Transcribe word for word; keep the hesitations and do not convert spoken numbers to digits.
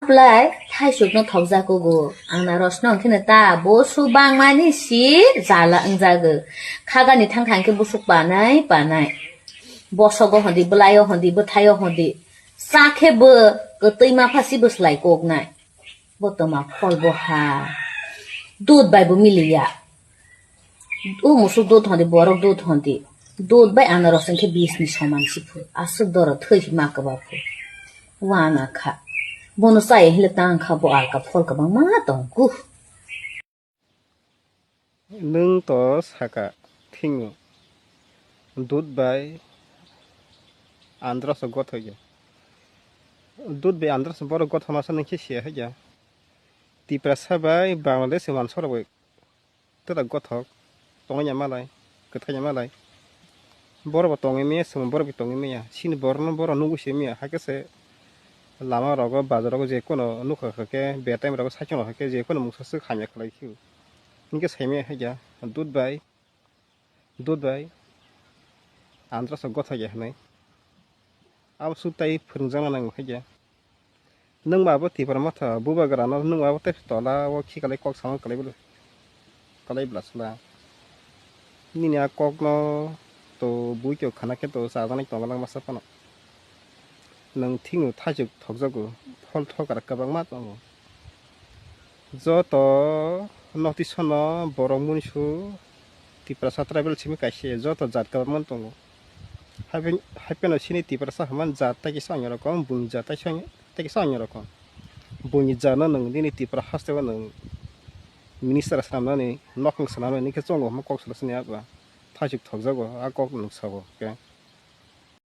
Plai thaisukno thokjakugo, anaros no hwnkhe no ta, bosuk bangmani si jala wngjago. Khagani thang thang khe bosuk panai panai. Bosogo hondi, bwlaio hondi, bwthaio hondi. Cha khe bo kwtwi ma pha si bwslai koknai. Bo toma phol bo ha. Dud bai bo miliya. O musuk dud hondi, borok dud hondi. Dud bai anaros hwnkhe bis ni soman si phu. Aswk doro thwi ma kwba phu. Wana kha. Bono chaya hile tang kha bo alka phol kwbangma tongo. Nwng to saka thwngwi dud bai andraso gothokya. Dud bai andraso borok gothokma sa nwng khe siya hwkya. Tiprasa bai Bangladesh mansorok bai twdak gothok tongya malai, kwthaiya malai. Borok bo tongwi maya, chwng borok bo tongwi maya. Chini borokno borok nugwi se maya, hakhe se lama rogo, bazar rogo je kono nukha khe, be time rogo cycle rok khe je kono mungsa swk hamya khlai khe. Hinkhe sai maya hwkya, dud bai, dud bai, andraso gothokya hinwi. Abo swk tai phwrwngjakna nango hwkya. Nwng ba bo Tipra Motha bubagra no nwng ba bo tei tola o khikalai kok samung kalai bwlwi, kalai bwla sula. Nini a kok no to bui to khana khe to chajaknai tongo lang masa phano. Nwng thik no thaisuk thokjago, phol thokra kwbangma tongo. Joto North East no borok munisu Tiprasa tribal simi kaisa joto jat kwbangma tongo. Haiphen-, haipheno chini Tiprasa hwnmani jat tai kisa onyo rokom, buini jat tai kisa onyo, tai kisa onyo rokom. Buini jat no nwng nini Tipra haste o nwng minister swnamnani, nokhung swnamnani khe chongo hwnma kok salo sini abo. Thaisuk thokjago, a kok nwng sabo khe.